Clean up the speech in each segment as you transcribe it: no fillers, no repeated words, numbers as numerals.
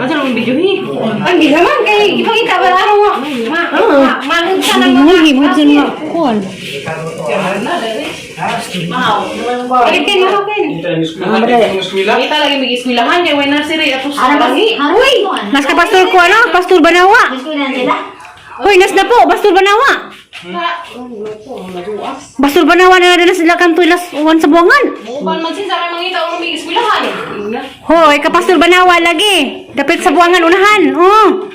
Asa naman video hi? Ang ginaman kay ipakita ba ano mo? Ma, ma, mahugsa ng mga. Mugi, mugi sa mga kuwan. Palitin mo kin. Kita lagi mag-eskwelahan kay way nursery ato sa karangi. Uy, nas ka pastor ko ano? Pastor Banawa. Uy, nas na po, Pastor Banawa. Pastor Banawa na na sila kanto ilas uwan sa buwangan. Uban man sin sa mangita ang mag-eskwelahan. Hoy, ka Pastor Banawa lagi. Dapat sa buwangan unahan. Oh.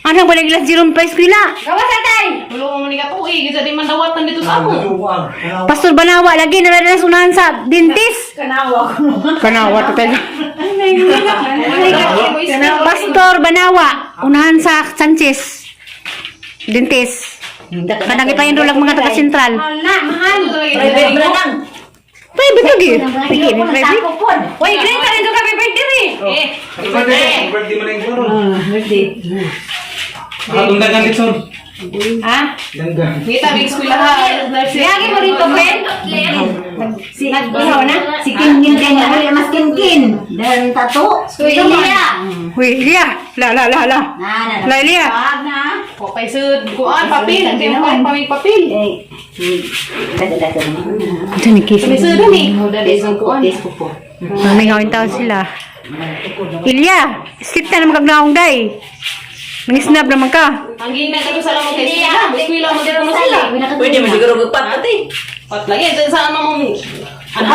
Anong ba ilas Jerome pa eskwela? Gawas atay. Tulo mo ni katuig sa di man dawatan dito sa amo. Pastor Banawa lagi na na unahan sa dentist. Kanawa ko. Kanawa to tayo. Pastor Banawa, unahan sa Sanchez. Dentist. Kanang ipahinro lang mga taga sentral. Mahal na, mahal. Private lang. Private lagi. Sige, private. Uy, Glenn, tarin ka birthday rin. Eh, Birthday mo na yung kloro. Ah, dungdagan litson. Ha? Danggan. Ngita mag-eskwelahan nursery. Lagi mo rito, Ken. Si Nag-ihaw na? Si Kinkin kanya wala mas Kinkin. Dan tato. Uy, Elia. Uy, Elia. La, la, la, la. Na na. La, Elia. Wag na. Ko kay sud kuan papel, di mo kuan pamig papel. Eh. Dada dada. Diyan ni Casey. May sud ni. Dali sa kuan. Mamingawin taon sila. Ilya, skip na naman kag day. Nangisnab naman ka. Ang gina ka sa lamang kay eskwela, eskwela mo dito mo sila. Pwede mo siguro pati. Pat lagi sa ano mo. Ang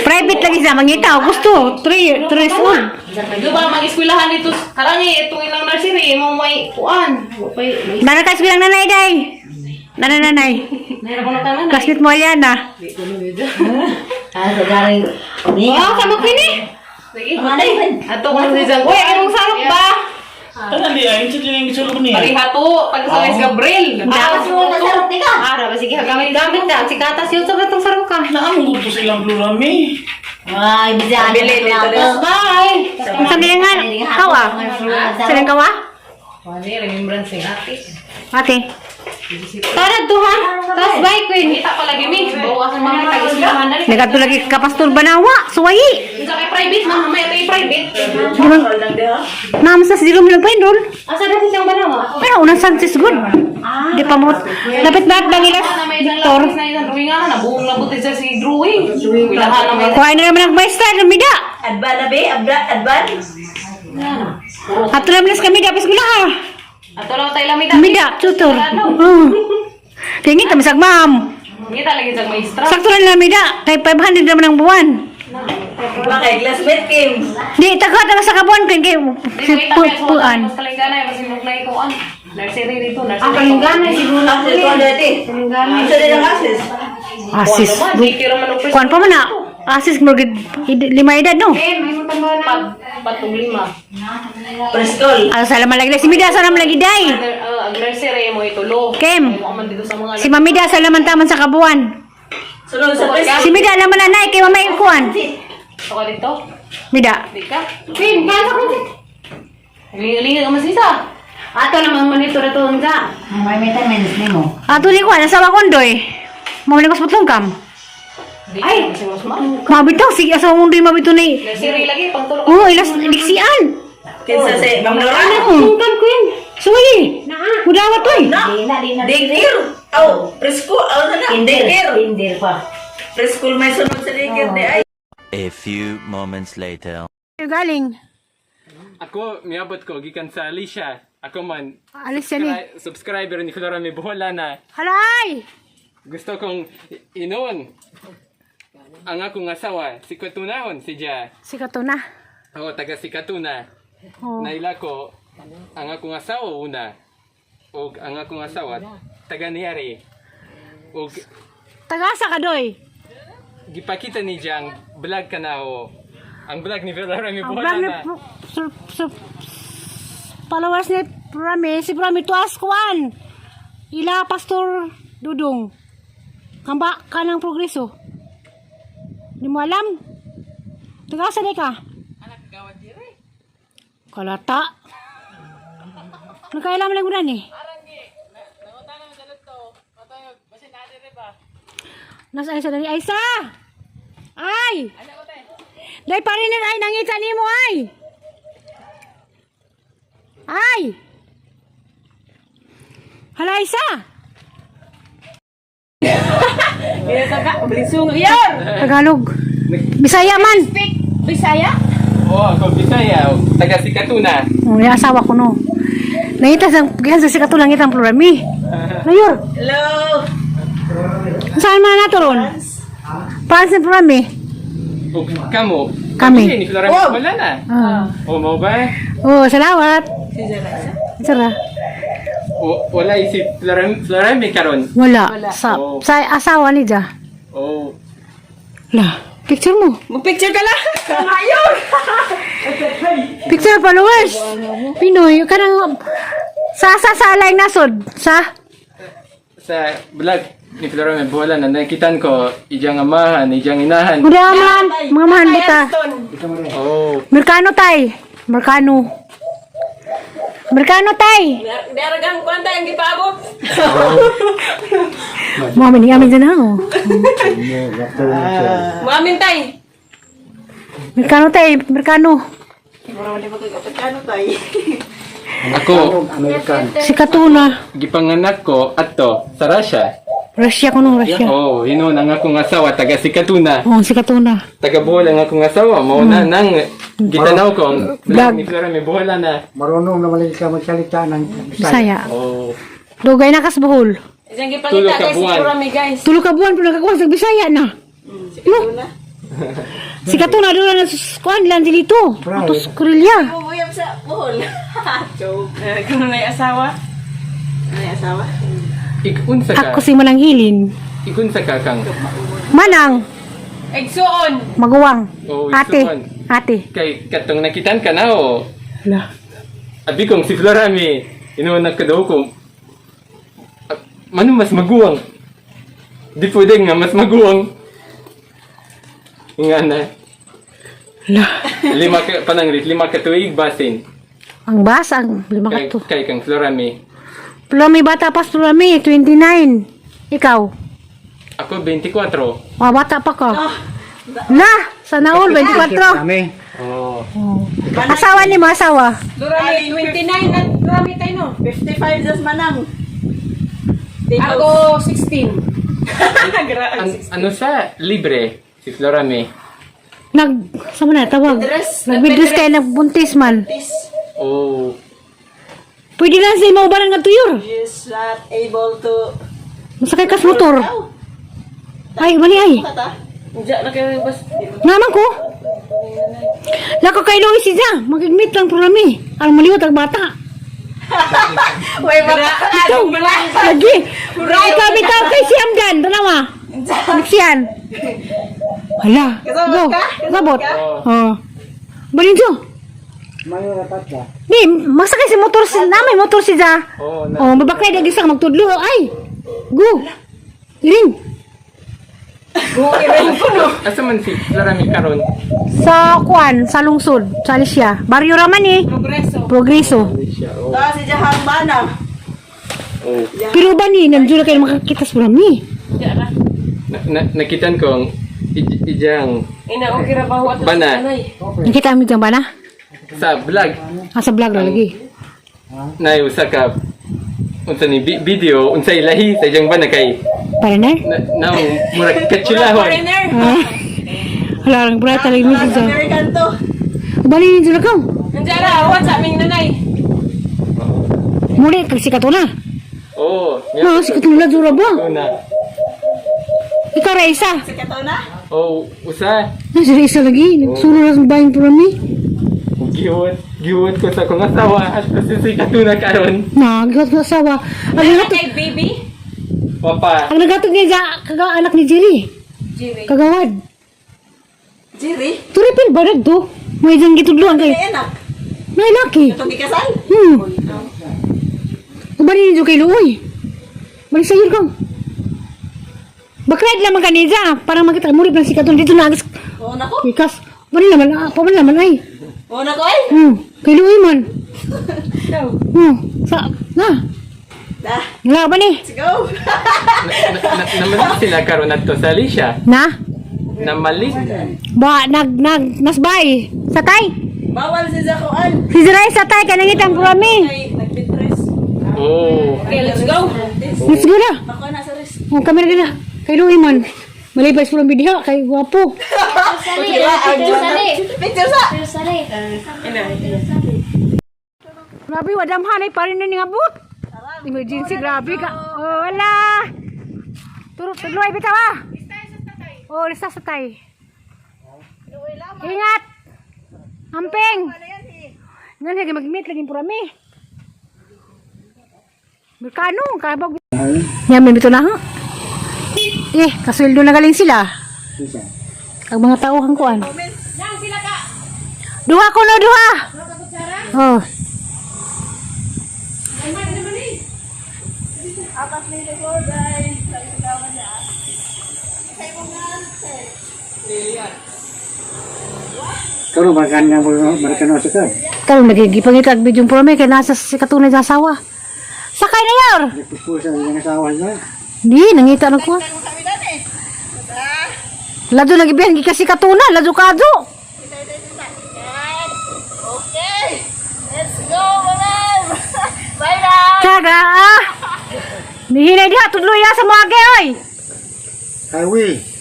Private lagi sa mangita. Gusto. 3 years old. Di ba mag-eskwelahan dito karangi itong ilang nursery mo may kuan. May Nana ka bilang nanay day. Nanay nanay. nahirap ko na tanan. Classmate mo Aliana. Ah, sa garing. Wow, sa mo kini. Sige. Ato ko na sa Uy, anong sarok ba? Tanan di ay, sa yung gisulog niya. Parihato pag sa West Gabriel. Tapos mo na sarap ni ka. Ara ba sige gamit-gamit na. Si Katas yun sa katong sarok ka. Naamong gusto sa ilang plurami. Ay, bisa. Bili, dito. Bye. Ang sa nga, kawa. Sa lang kawa? Wani remembrance ni ate. Ate. Tara to ha. Tapos bye, Queen. Kita pa lagi mi. Bawasan mga tag-eskwelahan na rin. Nagadto lagi ka Pastor Banawa. Suwayi. Unsa kay private man may ato private. Naam sa silom lang pa enroll. Asa dati siyang banawa? Pero unang Sanchez good. Di pa mo. Dapat ba bang ilas Na may isang Victor? lapis na isang drawing nga na buong labuti sa si drawing. Eskwelahan na may Kuhain na naman ang maestra ng mida. Adban na be, adban, adban. Ato naman las kami dapat eskwela ha. Ato lang tayo lamita. Mida, tutor. Oh. Tingin kami sa ma'am. Ngita lagi sa maestra. Sakto lang na mida. Kay 500 naman ang buwan. Bakay classmate Kim. Di, taga taga sa kabuan kay kay Di kita kay puan. Mas kalinggana mas imog na ikuan. Nursery dito, nursery. Ang kalinggana siguro. Ako ito dati. Ito din ang asis. Asis. Dikira man og Kuan pa man na. Asis mo gid lima edad no. Eh, may mutang na. Pat patong lima. Preschool. Asa sa laman lagi si Mida sa laman lagi day. Ang nursery mo itulo. Kem. Mo man dito sa mga Si Mamida sa laman taman sa kabuan. Sunod sa preschool. Si Mida laman nanay kay mamay kuan. Ito ka dito. Mida. Di ka. Queen, kaya sa kunti. Lingalinga ka mas isa. Ato naman monitor ito unsa. May vitamins ni mo. Ato ni kuan asawa kondoy. Mo ni putlong kam. Di ka mas mas ma. Mabitaw sige asawa mong doy mabito ni. Nursery lagi pangtulo. Oh, ilas diksian. Kinsa si Ma'am Nora? Tungkam, Queen. Suwayi. Naa. Mudawat oy. Di na, di na. Daycare. Aw, preschool. Aw na na. Daycare. Kinder pa. Preschool may sunod sa daycare di ay. A few moments later. Galing. Ako, miabot ko, gikan sa Alicia. Ako man, Alis yan eh. subscriber ni Flora may buhola na. Halay! Gusto kong inon. Ang akong asawa, si Katunahon, si Ja. Si Katuna. Oo, taga si Katuna. Oh. Naila ko, ang akong asawa una. O ang akong asawa, taga niyari. O Tagasa ka doy. gipakita ni Ja ang vlog ka na o. Ang vlog ni Flora may Ang buhola vlog ni na. followers ni Prami, si Prami tuas kuan. Ila Pastor Dudong. Kamba ka ng progreso. Di mo alam. Tagasa di ka? Kalata. Nagkailam lang mo na ni. Nasa Aisa dali. Aisa! Ay! Dahil parinin ay nangita nimo ay. Ay! Hala, isa! Tagalog. Bisaya man. Bisaya? Oh, ako Bisaya, taga Sikatuna. Oh, yung asawa ko no. Nangita sa gikan sa sikato lang itang plurami. Mayor. Hello. Saan man na to ron? Paano sa plurami? Ug kamo. Kami. Ni Florami wala na. Ah. O mo ba? Oh, salamat. Sara. O, wala si Florami karon. Wala. Sa, Oh. sa asawa ni Ja. Oh, La, picture mo. Mo-picture ka lang. Picture followers. Pinoy, kanang sa laing nasod sa sa vlog ni Florami wala na nakitan ko ijang amahan, ijang inahan. Muda man, mga mahan buta. Oh, Merkano tay. Merkano. Merkano tay. Daragang kuan tayo ang gipaabot. Mo amin amin dyan ha. Oh. Muamin tay. Merkano tay, merkano. ako Si Katuna. gipanganak ko ato sa Russia. Russia ko no, Russia. Oh, hinuon ang akong asawa taga Sikatuna. Oh, si Katuna. Taga Bohol ang akong asawa mao na nang gitanaw ko ang vlog Vlog. ni Florami Bohola na. Marunong naman ka magsalita ng Bisaya. Bisaya. Oh, Dugay na kas Bohol. Isang Tulo gipangita ka guys si buwan. Kurami guys. Tulo ka buwan pero nakakuha sa Bisaya na. No. Si Katuna doon na kuan lang dito. Atos Korelia. Bubuyab sa Bohol. Joke. Kuno na asawa. May asawa? ikunsa ka. Ako si Manang Hilin. Ikunsa ka kang. Manang, Igsuon. maguwang. Oh, Ate, igsuon. ate. Kay katong nakitan ka na o. Hala. Abi kong si Florami inuon nagkadaw ko. Ah, Mano mas maguwang? Di pwede nga mas maguwang. Nga na. Hala. Lima ka pananglit, 5 ka tuig basin. Ang basa, ang lima Kay, ka to. kay kang Florami. Plumi bata pas plumi, 29. Ikaw, Ako 24. oh, bata pa ka. Na, sana all, 24. Kami. Oh. Asawa ni mo, asawa. Durami 29 na durami tayo no. 55 das manang. Ako 16. Ano sa libre si Florami? Nag, sa mo na, tawag. Dress. Nagbidres kayo, nagbuntis man. Oh. Pwede lang sa imo ubanan nga tuyor. Is not able to. Masakay kas motor. Ay, mali ay. Kata? Diya na kayo bas. Naman ko. Lako kay Luis siya. Mag-admit lang programi. Ang maliwat ang bata. Way bata. Ikaw, lagi. Ikaw, bitaw kay Siam gan. Tanawa. Sian. Hala. Kasabot Go. ka? Kasabot. ka? Oh. Balinjo. Mayo rapat ka. Di, masakay si motor si na may motor si Ja. Oh, na. Oh, mabakay lagi sa magtudlo. Ay. Go. Iring. Asa man si Florami karon? Sa kuan, sa lungsod, sa Alicia. Baryo raman eh. Progreso. Progreso. Alicia. Oh. Ta si Jahang Bana. Oh. Pero ba ni, nandiyo na kayo makakita sa marami. Diya ra. Na, nakitan ko ang ijang Ina okay ra ba ato Bana. nanay. Nakita mo dyan ba na? Sa vlog Ah, sa vlog na lagi. na usa ka unsa ni video unsa ilahi sa ijang bana kay Para na? na, na murag katsilahon. Foreigner. Ah. Wala lang, bra, talaga mo siya. American to. Bali ninyo na ka. Nandiyan ra, what sa aming nanay. Muli, kag sikat na. Oh, No, sikat na jura ba? na. Ikaw, Raisa. Si Katona? Oh, usa Na, si Raisa lagi. Nagsulo na sa bayang purami. giwot ko sa akong asawa at kasi si Katuna karon. Na, giwat ko asawa. Ang nagatog, Kay baby. Papa. ang nagatog niya sa kaga anak ni Jerry. Jerry. Kagawad. Jerry? Turipil ba to? May dyan gitudluan kay. Ay anak. Nay, laki. Itong gikasal? Bali ninyo kay Luoy. Bali sa'yo ka. Bakride lamang kanina. Para makita murib lang si Katun dito na agis. Oo na ko. Ikas. Bali naman, ah, pabali naman ay. Oo na ko ay. Kay Luoy man. Sa na. Da. Wala ba ni? Let's go. Namalik sila karon adto sa Alicia. Na? Namalik. Ba nag nag nasbay. Sa tay. Bawal si Zakuan. Si Zeray sa tay kay nangitang Florami. Ay, nagpitres. Oh. Okay, let's go. Let's go na. Ako na sa risk. Ang kamera nila. Kay Louie man. Malibay sa Florami diha kay gwapo. Picture sa! Grabe wadamhan ay parin na ni abot. Emergency grabe ka. Oh, wala. Turo tudloy bitaw ah. Oh, lista sa tay. Ingat. Amping. Ngan lagi mag-meet lagi purami. Merkano kabag. Yamin bito na ha. Eh, kasweldo na galing sila. Isa. Ang mga tao ang kuan. Duha ko no duha. Oh. Karon makan nga markano sa kan. Karon nagigipangita ang video purami kay nasa si katunay sa asawa. Sakay na yor. Nagpuspusa sa iyang asawa niya. Di nangita na ko. Lado nagibihan gi kasi katuna, lado kado. Okay! Let's go, mamam! Bye na! Kaga ah. Nihinay diha tudlo ya sa mga oy. Highway.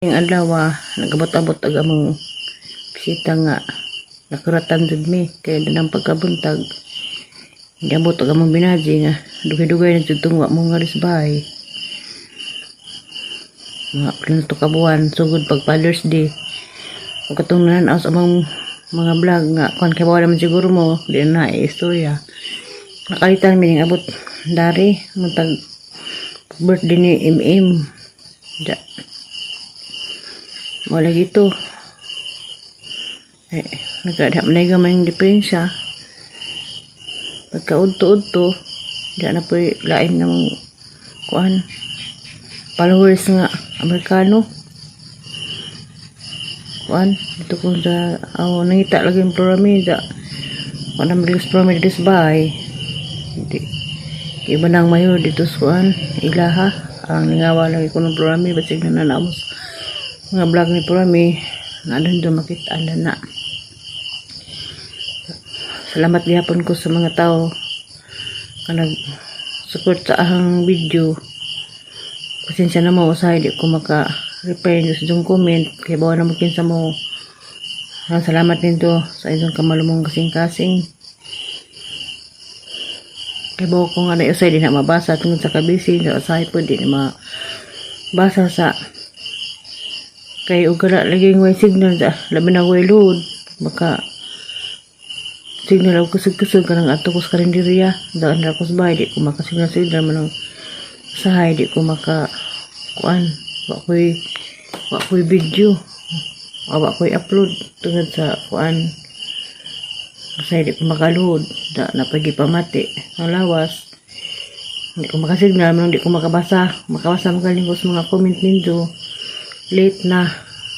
Yung adlaw, nagabot-abot ag among bisita nga nakuratan jud mi kay danang pagkabuntag. Giabot ag among binaji nga dugay-dugay na jud tong wa mo nga bahay. Mga pila to ka buwan sugod pag Father's Day. Ug katong nanan-aw sa among mga vlog nga kuan kay wala man siguro mo di na na istorya. Nakalitan mi ning abot dari matag birthday ni MM. Ja. Wala gitu. Eh, nagkadap na gamay yung diferensya. Pagkaudto-udto, di na po lain ng kuan. Followers nga, Amerikano. Kuan, dito ko sa, oh, nangita lagi yung programa da. Kuan na maligas programa dito sa bahay. Di, iba nang mayo dito sa kuan, ilaha. Ang ningawa lagi ko ng programa, basig na nanamos mga vlog ni Purami na doon doon makita na na. Salamat gihapon ko sa mga tao nga nag support sa ahang video. Pasensya na mo usahay di ko maka reply sa inyong comment kay bawa na mo kinsa mo. Ah, salamat nito sa inyong kamalumong kasing-kasing. Kay bawa ko nga na usahay di na mabasa tungod sa kabisi sa usahay po di na mabasa sa kay og kala lagi way signal sa labi na way load baka signal og kusog-kusog kanang ato ko sa karinderya daan ra ko sa bahay di ko maka signal signal man ang sahay di ko maka kuan wa koy video wa koy upload tungod sa kuan usahay di ko makaload da napagipamati ang lawas hindi ko makasignal man di ko makabasa makabasa magaling ko sa mga comment ninyo late na.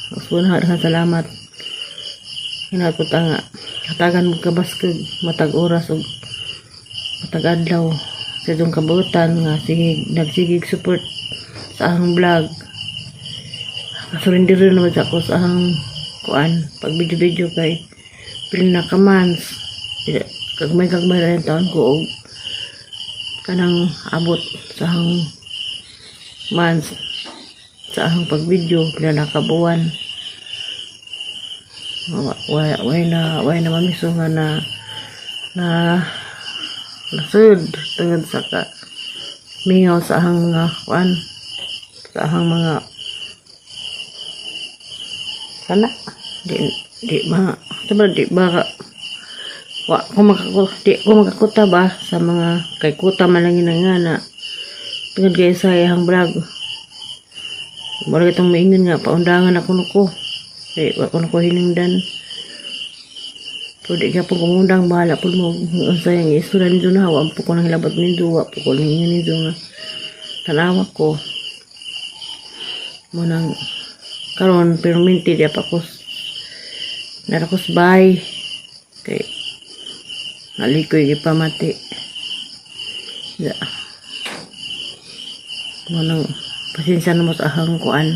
Mas na salamat. Hinapot nga. Hatagan mo kabaskag matag oras og matag adlaw sa itong kabutan nga sige nagsigig support sa ahang vlog. Kasurrender rin naman sa ako sa ahang kuan pag video-video kay pila na ka months. Kagmay-kagmay ra yung taon ko og kanang abot sa ahang months sa ahang pag-video pila na ka buwan. Wa na mamiso nga na na nasud tungod sa ka mingaw sa ahang mga kuan sa ahang mga sana di di ma diba di ba wa ko makako di ko makakuta ba sa mga kay kuta man lang yun nga na tungod kay sa iyang vlog. Wala itong maingon nga paundangan ako nuko kay wa ko nuko hinungdan. Pero di ka po kumundang bahala po mo unsa yung istorya nito na wa po ko nang hilabot nito wa po ko nang ingon nito nga tanawa ko mo nang karon pero minti di pa ko narakos bay kay nalikoy gipamati ya mo nang pasensya na mo sa ahang kuan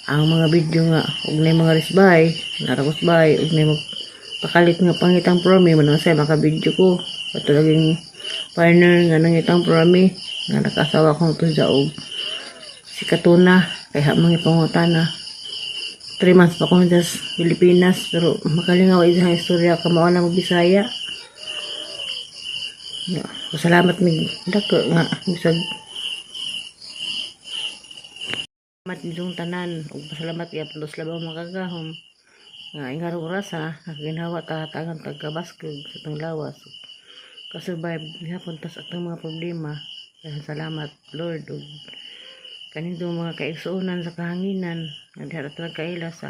Ang mga video nga og nay mga risbay, narakos bay og nay pakalit nga pangitang promi man say maka video ko. Ato laging partner nga nangitang promi nga nakasawa ko to sa og si Katuna kay hamang ipangutana. 3 months pa ko sa Pilipinas pero makalingaw isang istorya ka mao na mo Bisaya. Ya, salamat mig dako nga bisag salamat nitong tanan ug pasalamat gyapon sa labang makagahom nga ingarong rasa nakaginhawa ta tagan tagkabaskog sa tong lawas kasurvive gihapon tas atong mga problema. Kaya salamat Lord ug kanindong mga kaigsuonan sa kahanginan nga diha ra kaila sa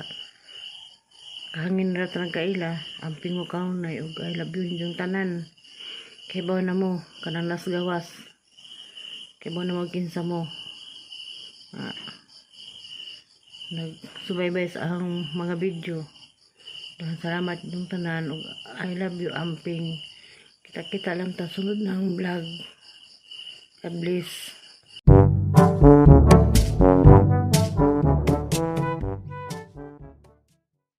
kahangin ra kaila amping mo kaunay ug I love you inyong tanan. Kay baw na mo kanang nas gawas, kay baw na mo kinsa mo nagsubaybay sa akong mga video. Daghang salamat inyong tanan ug I love you, amping. Kita-kita lang ta sunod ng vlog. God bless.